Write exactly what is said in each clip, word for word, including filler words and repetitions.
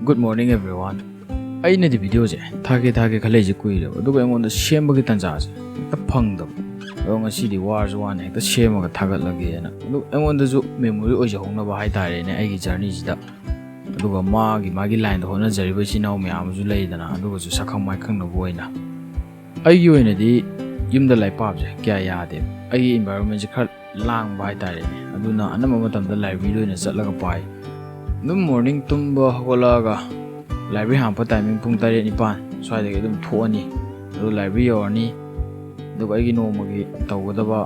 Good morning everyone. ꯑꯩꯅꯗꯤ ꯚꯤꯗꯤꯑꯣꯁꯦ ꯊꯥꯒꯦ ꯊꯥꯒꯦ ꯈꯜꯂꯛꯏꯁꯦ ꯀꯨꯏꯔꯦꯕ, ꯑꯗꯨꯒ ꯑꯩꯉꯣꯟꯗ ꯁꯦꯝꯕꯒꯤ ꯇꯥꯟꯖꯥꯁꯦ ꯍꯦꯛꯇ ꯐꯪꯗꯕ꯫ ꯑꯗꯣ ꯉꯁꯤꯗꯤ ꯋꯥꯔꯁꯨ ꯋꯥꯅ ꯍꯦꯛꯇ ꯁꯦꯝꯃꯒ ꯊꯥꯒꯠꯂꯒꯦꯅ꯫ ꯑꯗꯨ ꯑꯩꯉꯣꯟꯗꯁꯨ ꯃꯦꯃꯣꯔꯤ ꯑꯣꯏꯖꯍꯧꯅꯕ ꯍꯥꯏꯇꯥꯔꯦꯅꯦ ꯑꯩꯒꯤ ꯖꯔꯅꯤꯁꯤꯗ꯫ ꯑꯗꯨꯒ ꯃꯥꯒꯤ ꯃꯥꯒꯤ ꯂꯥꯏꯟꯗ ꯍꯣꯠꯅꯖꯔꯤꯕ ꯏꯆꯤꯟ ꯏꯅꯥꯎ ꯃꯌꯥꯝ ꯑꯃꯁꯨ ꯂꯩꯗꯅ, ꯑꯗꯨꯒꯁꯨ ꯁꯛꯈꯪ ꯃꯥꯏꯈꯪꯅꯕ ꯑꯣꯏꯅ꯫ ꯑꯩꯒꯤ ꯑꯣꯏꯅꯗꯤ ꯌꯨꯝꯗ ꯂꯥꯏꯔꯤꯛ ꯄꯥꯕꯁꯦ ꯀꯌꯥ ꯌꯥꯗꯦꯕ꯫ ꯑꯩꯒꯤ ꯏꯟꯚꯥꯏꯔꯣꯟꯃꯦꯟꯁꯦ ꯈꯔ ꯂꯥꯡꯕ ꯍꯥꯏꯇꯥꯔꯦꯅꯦ꯫ ꯑꯗꯨꯅ ꯑꯅꯝꯕ ꯃꯇꯝꯗ ꯂꯥꯏꯕ꯭ꯔꯦꯔꯤꯗ ꯑꯣꯏꯅ ꯆꯠꯂꯒ ꯄꯥꯏ꯫ ꯑꯗꯨꯝ ꯃꯣꯔꯅꯤꯡ ꯇꯨꯝꯕ ꯍꯧꯒꯠꯂꯛꯑꯒ ꯂꯥꯏꯕ꯭ꯔꯦꯔꯤ ꯍꯥꯡꯕ ꯇꯥꯏꯃꯤꯡ ꯄꯨꯡ ꯇꯔꯦꯠ ꯅꯤꯄꯥꯟ ꯁ꯭ꯋꯥꯏꯗꯒꯤ ꯑꯗꯨꯝ ꯊꯣꯛꯑꯅꯤ꯫ ꯑꯗꯨ ꯂꯥꯏꯕ꯭ꯔꯦꯔꯤ ꯌꯧꯔꯅꯤ꯫ ꯑꯗꯨꯒ ꯑꯩꯒꯤ ꯅꯣꯡꯃꯒꯤ ꯇꯧꯒꯗꯕ,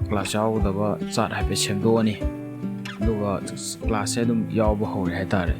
ꯀ꯭ꯂꯥꯁ ꯌꯥꯎꯒꯗꯕ ꯆꯥꯔꯠ ꯍꯥꯏꯐꯦꯠ ꯁꯦꯝꯗꯣꯛꯑꯅꯤ꯫ ꯑꯗꯨꯒ ꯀ꯭ꯂꯥꯁꯁꯦ ꯑꯗꯨꯝ ꯌꯥꯎꯕ ꯍꯧꯔꯦ ꯍꯥꯏꯇꯥꯔꯦ꯫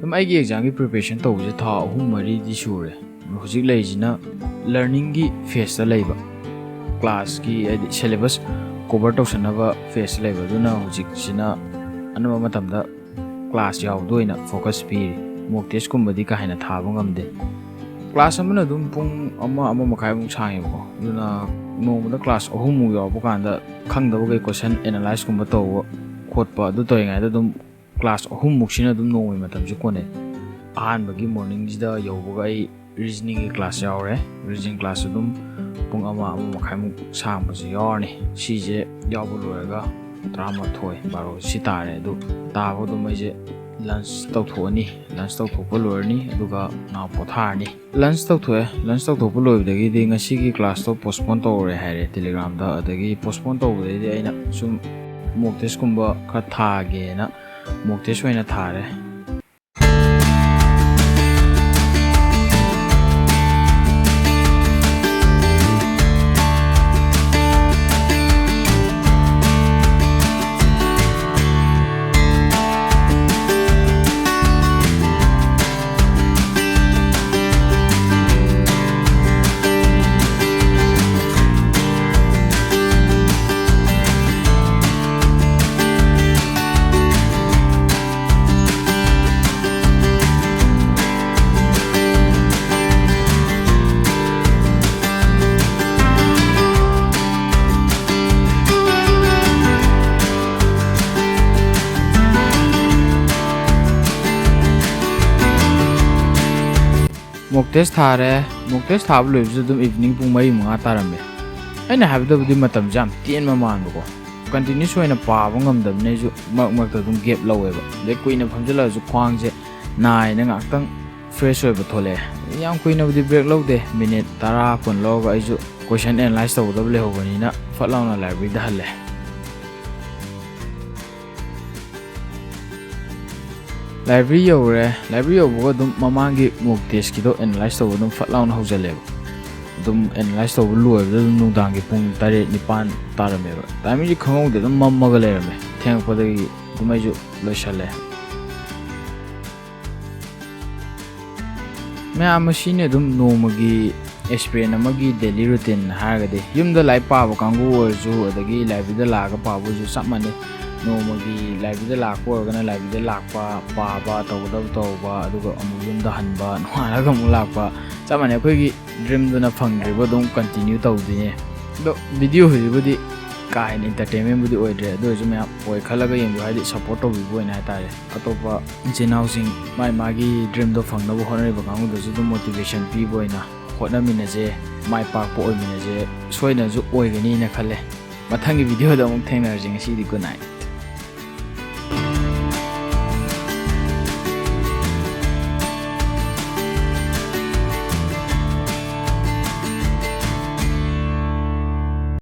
ꯑꯗꯨꯝ ꯑꯩꯒꯤ ꯑꯦꯛꯖꯥꯝꯒꯤ ꯄ꯭ꯔꯤꯄꯦꯔꯦꯁꯟ ꯇꯧꯕꯁꯦ ꯊꯥ ꯑꯍꯨꯝ ꯃꯔꯤꯗꯤ ꯁꯨꯔꯦ꯫ ꯍꯧꯖꯤꯛ ꯂꯩꯔꯤꯁꯤꯅ ꯂꯔꯅꯤꯡꯒꯤ ꯐꯦꯁꯇ ꯂꯩꯕ, ꯀ꯭ꯂꯥꯁꯀꯤ ꯍꯥꯏꯗꯤ ꯁꯦꯂꯦꯕꯁ ꯀꯣꯚꯔ ꯇꯧꯁꯟꯅꯕ ꯐꯦꯁꯇ ꯂꯩꯕ꯫ ꯑꯗꯨꯅ ꯍꯧꯖꯤꯛꯁꯤꯅ ꯑꯅꯝꯕ ꯃꯇꯝꯗ ꯀ꯭ꯂꯥꯁ ꯌꯥꯎꯕꯗ ꯑꯣꯏꯅ ꯐꯣꯀꯁ ꯄꯤꯔꯤ꯫ ꯃꯣꯛ ꯇꯦꯁꯀꯨꯝꯕꯗꯤ ꯀꯥ ꯍꯦꯟꯅ ꯊꯥꯕ ꯉꯝꯗꯦ꯫ ꯀ꯭ꯂꯥꯁ ꯑꯃꯅ ꯑꯗꯨꯝ ꯄꯨꯡ ꯑꯃ, ꯑꯃ ꯃꯈꯥꯏꯃꯨꯛ ꯁꯥꯡꯉꯦꯕꯀꯣ꯫ ꯑꯗꯨꯅ ꯅꯣꯡꯃꯗ ꯀ꯭ꯂꯥꯁ ꯑꯍꯨꯝꯃꯨꯛ ꯌꯥꯎꯔꯛꯄ ꯀꯥꯟꯗ ꯈꯪꯗꯕꯈꯩ ꯀꯣꯏꯁꯟ ꯑꯦꯅꯥꯂꯥꯏꯁꯀꯨꯝꯕ ꯇꯧꯕ ꯈꯣꯠꯄ ꯑꯗꯨ ꯇꯧꯔꯤꯉꯩꯗ ꯑꯗꯨꯝ ꯀ꯭ꯂꯥꯁ ꯑꯍꯨꯝꯃꯨꯛꯁꯤꯅ ꯑꯗꯨꯝ ꯅꯣꯡꯃꯒꯤ ꯃꯇꯝꯁꯦ ꯀꯣꯟꯅꯩ꯫ ꯑꯍꯥꯟꯕꯒꯤ ꯃꯣꯔꯅꯤꯡꯁꯤꯗ ꯌꯧꯕꯒ ꯑꯩ ꯔꯤꯖꯅꯤꯡꯒꯤ ꯀ꯭ꯂꯥꯁ ꯌꯥꯎꯔꯦ꯫ ꯔꯤꯖꯅꯤꯡ ꯀ꯭ꯂꯥꯁ ꯑꯗꯨꯝ ꯄꯨꯡ ꯑꯃ, ꯑꯃ ꯃꯈꯥꯏꯃꯨꯛ ꯁꯥꯡꯕꯁꯦ ꯌꯥꯎꯔꯅꯤ꯫ ꯁꯤꯁꯦ ꯌꯥꯎꯕ ꯂꯣꯏꯔꯒ ꯇꯔꯥꯃꯥꯊꯣꯏ, ꯕꯥꯔꯣ ꯁꯤ ꯇꯥꯔꯦ꯫ ꯑꯗꯨ ꯇꯥꯕ ꯑꯗꯨꯝ ꯑꯩꯁꯦ ꯂꯟꯁ ꯇꯧꯊꯣꯛꯑꯅꯤ꯫ ꯂꯟꯁ ꯇꯧꯊꯣꯛꯄ ꯂꯣꯏꯔꯅꯤ, ꯑꯗꯨꯒ ꯉꯥꯏꯍꯥꯛ ꯄꯣꯊꯥꯔꯅꯤ꯫ ꯂꯟꯁ ꯇꯧꯊꯣꯛꯑꯦ꯫ ꯂꯟꯁ ꯇꯧꯊꯣꯛꯄ ꯂꯣꯏꯕꯗꯒꯤꯗꯤ ꯉꯁꯤꯒꯤ ꯀ꯭ꯂꯥꯁꯇꯣ ꯄꯣꯁꯄꯣꯟ ꯇꯧꯔꯦ ꯍꯥꯏꯔꯦ ꯇꯦꯂꯤꯒ꯭ꯔꯥꯝꯗ꯫ ꯑꯗꯒꯤ ꯄꯣꯁꯄꯣꯟ ꯇꯧꯕꯗꯩꯗꯤ ꯑꯩꯅ ꯁꯨꯝ ꯃꯣꯛ ꯇꯦꯁꯀꯨꯝꯕ ꯈꯔ ꯊꯥꯒꯦꯅ ꯃꯣꯛ ꯇꯦꯁ ꯑꯣꯏꯅ ꯊꯥꯔꯦ꯫ ꯃꯣꯛ ꯇꯦꯁ ꯊꯥꯔꯦ꯫ ꯃꯣꯛ ꯇꯦꯁ ꯊꯥꯕ ꯂꯣꯏꯕꯁꯨ ꯑꯗꯨꯝ ꯏꯚꯤꯅꯤꯡ ꯄꯨꯡ ꯃꯔꯤ ꯃꯉꯥ ꯇꯥꯔꯝꯃꯦ꯫ ꯑꯩꯅ ꯍꯥꯏꯕꯗꯕꯨꯗꯤ ꯃꯇꯝꯁꯦ ꯌꯥꯝ ꯇꯦꯟꯕ ꯃꯥꯟꯕꯀꯣ꯫ ꯀꯟꯇꯤꯅ꯭ꯌꯨꯁ ꯑꯣꯏꯅ ꯄꯥꯕ ꯉꯝꯗꯕꯅꯤꯅ ꯑꯩꯁꯨ ꯃꯔꯛ ꯃꯔꯛꯇ ꯑꯗꯨꯝ ꯒꯦꯞ ꯂꯧꯋꯦꯕ꯫ ꯑꯗꯩ ꯀꯨꯏꯅ ꯐꯝꯖꯤꯜꯂꯛꯑꯁꯨ ꯈ꯭ꯋꯥꯡꯁꯦ ꯅꯥꯏꯅ ꯉꯥꯛꯇꯪ ꯐ꯭ꯔꯦꯁ ꯑꯣꯏꯕ ꯊꯣꯛꯂꯛꯑꯦ꯫ ꯌꯥꯝ ꯀꯨꯏꯅꯕꯨꯗꯤ ꯕ꯭ꯔꯦꯛ ꯂꯧꯗꯦ, ꯃꯤꯅꯤꯠ ꯇꯔꯥ ꯀꯨꯟ ꯂꯧꯔꯒ ꯑꯩꯁꯨ ꯀꯣꯏꯁꯟ ꯑꯦꯅꯥꯂꯥꯏꯁ ꯇꯧꯒꯗꯕ ꯂꯩꯍꯧꯕꯅꯤꯅ ꯐꯠ ꯂꯥꯎꯅ ꯂꯥꯏꯕ꯭ꯔꯦꯔꯤꯗ ꯍꯜꯂꯦ꯫ ꯂꯥꯏꯕ꯭ꯔꯦꯔꯤ ꯌꯧꯔꯦ꯫ ꯂꯥꯏꯕ꯭ꯔꯦꯔꯤ ꯌꯧꯕꯒ ꯑꯗꯨꯝ ꯃꯃꯥꯡꯒꯤ ꯃꯣꯛ ꯇꯦꯁꯀꯤꯗꯣ ꯑꯦꯅꯥꯂꯥꯏꯁ ꯇꯧꯕ ꯑꯗꯨꯝ ꯐꯠ ꯂꯥꯎꯅ ꯍꯧꯖꯜꯂꯦꯕ꯫ ꯑꯗꯨꯝ ꯑꯦꯅꯥꯂꯥꯏꯁ ꯇꯧꯕ ꯂꯣꯏꯕꯗ ꯑꯗꯨꯝ ꯅꯨꯡꯗꯥꯡꯒꯤ ꯄꯨꯡ ꯇꯔꯦꯠ ꯅꯤꯄꯥꯟ ꯇꯥꯔꯝꯃꯦꯕ꯫ ꯇꯥꯏꯃꯤꯡꯁꯦ ꯈꯪꯍꯧꯗꯦ, ꯑꯗꯨꯝ ꯃꯝꯃꯒ ꯂꯩꯔꯝꯃꯦ꯫ ꯊꯦꯡꯉꯛꯄꯗꯒꯤ ꯑꯗꯨꯝ ꯑꯩꯁꯨ ꯂꯣꯏꯁꯜꯂꯦ꯫ ꯃꯌꯥꯝ, ꯑꯁꯤꯅꯤ ꯑꯗꯨꯝ ꯅꯣꯡꯃꯒꯤ ꯑꯦꯛꯁꯄꯤꯔꯤꯌꯦꯟꯁ ꯑꯃꯒꯤ ꯗꯦꯂꯤ ꯔꯨꯇꯤꯟ ꯍꯥꯏꯔꯒꯗꯤ꯫ ꯌꯨꯝꯗ ꯂꯥꯏꯔꯤꯛ ꯄꯥꯕ ꯀꯥꯡꯕꯨ ꯑꯣꯏꯔꯁꯨ, ꯑꯗꯒꯤ ꯂꯥꯏꯕ꯭ꯔꯦꯔꯤꯗ ꯂꯥꯛꯑꯒ ꯄꯥꯕ ꯑꯣꯏꯔꯁꯨ ꯆꯞ ꯃꯥꯟꯅꯩ꯫ ꯅꯣꯡꯃꯒꯤ ꯂꯥꯏꯕ꯭ꯔꯦꯔꯤꯗ ꯂꯥꯛꯄ ꯑꯣꯏꯔꯒꯅ ꯂꯥꯏꯕ꯭ꯔꯦꯔꯤꯗ ꯂꯥꯛꯄ, ꯄꯥꯕ, ꯇꯧꯒꯗꯕ ꯇꯧꯕ, ꯑꯗꯨꯒ ꯑꯃꯨꯛ ꯌꯨꯝꯗ ꯍꯟꯕ, ꯅꯣꯡꯉꯥꯜꯂꯒ ꯑꯃꯨꯛ ꯂꯥꯛꯄ, ꯆꯞ ꯃꯥꯟꯅꯩ꯫ ꯑꯩꯈꯣꯏꯒꯤ ꯗ꯭ꯔꯤꯝꯗꯨꯅ ꯐꯪꯗ꯭ꯔꯤꯕ ꯑꯗꯨꯝ ꯀꯟꯇꯤꯅ꯭ꯌꯨ ꯇꯧꯗꯣꯏꯅꯦ꯫ ꯑꯗꯣ ꯚꯤꯗꯤꯑꯣꯁꯤꯕꯨꯗꯤ ꯀꯥ ꯍꯦꯟꯅ ꯏꯟꯇꯔꯇꯦꯟꯃꯦꯟꯕꯨꯗꯤ ꯑꯣꯏꯗ꯭ꯔꯦ, ꯑꯗꯨ ꯑꯣꯏꯔꯁꯨ ꯃꯌꯥꯝ ꯑꯣꯏ ꯈꯜꯂꯒ ꯌꯦꯡꯕꯤꯌꯨ, ꯍꯥꯏꯗꯤ ꯁꯞꯄꯣꯔꯠ ꯇꯧꯕꯤꯕ ꯑꯣꯏꯅ ꯍꯥꯏꯇꯥꯔꯦ꯫ ꯑꯇꯣꯞꯄ ꯏꯆꯤꯟ ꯏꯅꯥꯎꯁꯤꯡ ꯃꯥꯏ ꯃꯥꯒꯤ ꯗ꯭ꯔꯤꯝꯗꯣ ꯐꯪꯅꯕ ꯍꯣꯠꯅꯔꯤꯕ ꯀꯥꯡꯕꯨꯗꯁꯨ ꯑꯗꯨꯝ ꯃꯣꯇꯤꯚꯦꯁꯟ ꯄꯤꯕ ꯑꯣꯏꯅ ꯍꯣꯠꯅꯃꯤꯟꯅꯁꯦ, ꯃꯥꯏ ꯄꯥꯛꯄ ꯑꯣꯏꯃꯤꯟꯅꯁꯦ, ꯁꯣꯏꯗꯅꯁꯨ ꯑꯣꯏꯒꯅꯤꯅ ꯈꯜꯂꯦ꯫ ꯃꯊꯪꯒꯤ ꯚꯤꯗꯤꯑꯣꯗ ꯑꯃꯨꯛ ꯊꯦꯡꯅꯔꯁꯤ꯫ ꯉꯁꯤꯗꯤ ꯒꯨꯗ ꯅꯥꯏꯠ꯫